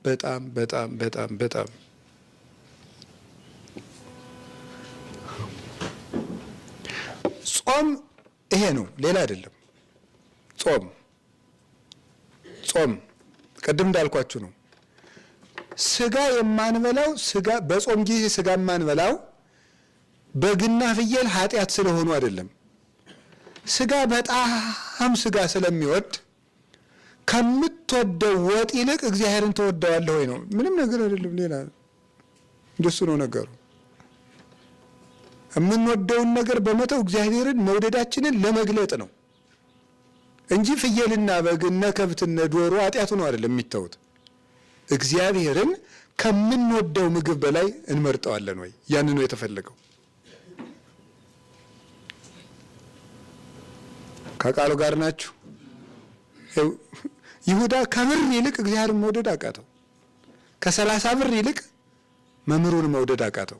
በጣም በጣም በጣም በጣም ጾም ይሄ ነው፣ ሌላ አይደለም። ጾም ጾም ቅድም እንዳልኳችሁ ነው። ስጋ የማንበላው ስጋ በጾም ጊዜ ስጋ የማንበላው በግና ፍየል ኃጢአት ስለሆኑ አይደለም። ስጋ በጣም ስጋ ስለሚወድ ከምትወደው ወጥ ይልቅ እግዚአብሔርን ትወደዋለህ ወይ ነው። ምንም ነገር አይደለም፣ ሌላ እንደሱ ነው ነገሩ። የምንወደውን ነገር በመተው እግዚአብሔርን መውደዳችንን ለመግለጥ ነው እንጂ ፍየልና በግ እነ ከብት እነ ዶሮ ኃጢአቱ ነው አይደለም የሚተውት። እግዚአብሔርን ከምንወደው ምግብ በላይ እንመርጠዋለን ወይ? ያን ነው የተፈለገው። ከቃሉ ጋር ናችሁ። ይሁዳ ከብር ይልቅ እግዚአብሔርን መውደድ አቃተው። ከ30 ብር ይልቅ መምህሩን መውደድ አቃተው።